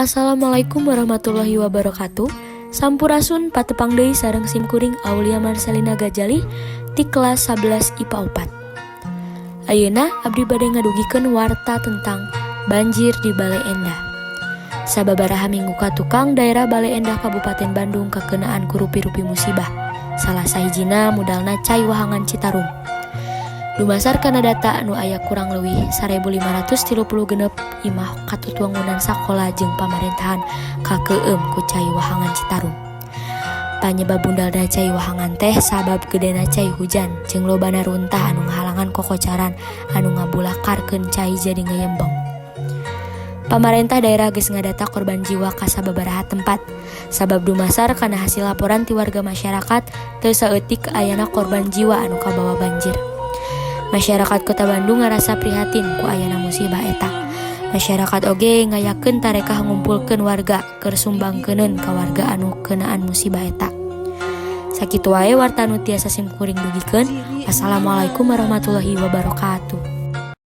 Assalamualaikum warahmatullahi wabarakatuh. Sampurasun, patepang deui sareng simkuring Aulia Marcelina Gajali ti kelas 11 IPA 4. Ayeuna abdi bade ngadugikeun warta tentang banjir di Baleendah. Sababaraha minggu katukang, daerah Baleendah, Kabupaten Bandung, kakenaan ku rupi-rupi musibah. Salah sahijina mudalna cai wahangan Citarum. Dumasar kana data anu aya, kurang leuwih 1536 imah katut wangunan sakola jeung pamarentahan kakeueum ku cai wahangan Citarum. Panyebab mudalna cai wahangan teh sabab gedena cai hujan jeung lobana runtah anu ngahalangan kokocaran anu ngabulakarkeun cai jadi ngeyembeng. Pamarentah daerah geus ngadata korban jiwa ka sababaraha tempat. Sabab dumasar kana hasil laporan ti warga masyarakat, teu saeutik ayana korban jiwa anu kabawa banjir. Masyarakat Kota Bandung ngarasa prihatin ku ayana musibah eta. Masyarakat oge ngayakeun tarekah ngumpulkeun warga keur sumbangkeuneun ka warga anu keunaan musibah eta. Sakitu wae warta nu tiasa simkuring dugikeun. Wassalamualaikum warahmatullahi wabarakatuh.